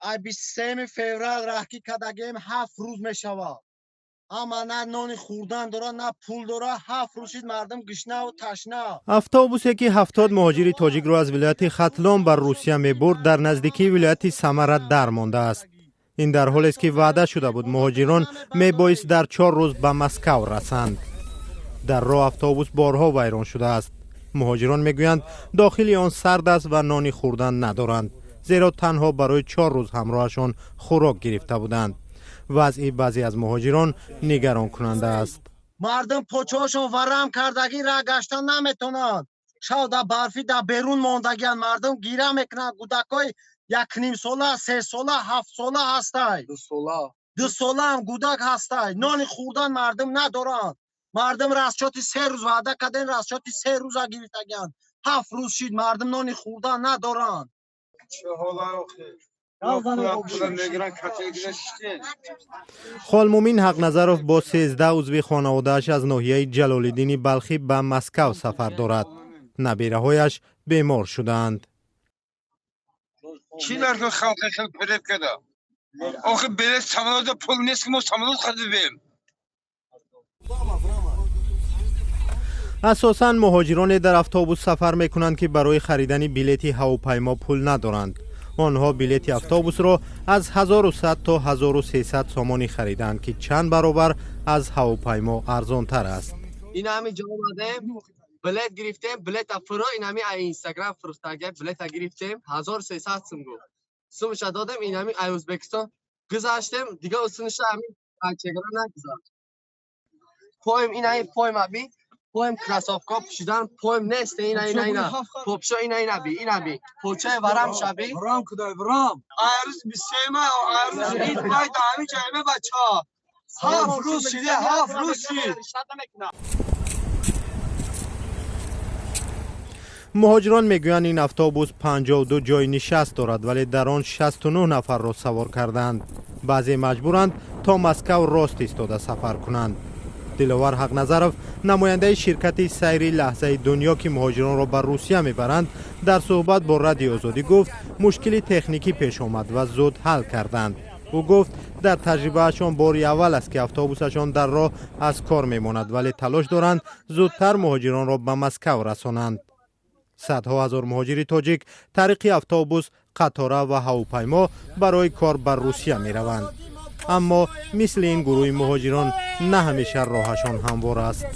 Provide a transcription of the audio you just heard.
Ай 23 феврал раҳкӣ кардагем, 7 рӯз мешавад. Ама на нони хӯрдан дора, на пул дора. 7 рӯз шид, мардум гишнаву ташна. Автобусе, ки 70 муҳоҷири тоҷикро аз вилояти Хатлон ба Русия мебурд, дар наздикии вилояти Самара дар мондааст. Ин дар ҳолест, ки ваъда шуда буд, муҳоҷирон мебоист дар 4 рӯз ба Москав расанд. Дар роҳ автобус борҳо вайрон шудааст. Муҳоҷирон мегӯянд, дохили он сард аст ва нони хӯрдан надоранд, зеро танҳо барои 4 рӯз ҳамроҳашон хӯрок гирифта буданд. Вазъи баъзе аз муҳоҷирон нигаронкунанда аст. Мардум почаҳошон варам кардагӣ, раҳ гаштан наметонанд. Шав дар барфӣ дар берун мондагианд. Мардум гира мекунанд. Кӯдакҳои якнимсола, сесола, ҳафтсола ҳастай, дусолаам кӯдак ҳастай. Нони хӯрдан мардум надоранд. Мардум расчёти 3 рӯз ваъда кардем, расчёти 3 рӯза гирифтагианд. 7 рӯз шид, мардум нони хӯрдан надоранд. Чӣ ҳола охи? Холмумин Ҳақназаров бо 13 узви хонаводааш аз ноҳияи Ҷалолиддини Балхӣ ба Москав сафар дорад. Набираҳояш бемор шудаанд. Чӣ нархи халқи хел фиреб када? Охи, билет самолёта пул нест, ки мо самолёт харидем. Асосан муҳоҷироне дар автобус сафар мекунанд, ки барои харидани билети ҳавопаймо пул надоранд. Онҳо билети автобусро аз 1100 то 1300 сомонӣ харидаанд, ки чанд баробар аз ҳавопаймо арзонтар аст. Ин ҳами ҷо омадем, билет гирифтем, билета фуро, ин ҳами ай Инстаграм фурӯхтага билета гирифтем, 1300 сум гуфт. Сумша додем, ин ҳами ай Ӯзбекистон гузаштем, дига усуниша ҳами ай чегара нагузашт. Поем ин ҳами поем аби, поем кроссовка пӯшидан поем нест, ина ина ина. Попшо ина ина би, ина би. Почаи варам шаби. Варам кудай, варам. Ай рӯз 23-ма, ай рӯз ид байда ҳами ҷайме бача. 7 рӯз шиде, 7 рӯз шид. Муҳоҷирон мегӯянд, ин автобус 52 ҷойи нишаст дорад, вале дар он 69 нафарро савор кардаанд. Баъзе маҷбуранд то Москав рост истода сафар кунанд. Диловар Ҳақназаров, намояндаи ширкати сайри Лаҳзаи дунё, ки муҳоҷиронро ба Русия мебаранд, дар суҳбат бо Радиои Озодӣ гуфт, мушкили техникӣ пеш омад ва зуд ҳал карданд. Ӯ гуфт, дар таҷрибаашон бори аввал аст, ки автобусашон дар роҳ аз кор мемонад, вале талош доранд зудтар муҳоҷиронро ба Москав расонанд. Садҳо ҳазор муҳоҷири тоҷик тариқи автобус, қатора ва ҳавопаймо барои кор ба Русия мераванд, аммо мисли ин гурӯҳи муҳоҷирон на ҳамеша роҳашон ҳамвор аст.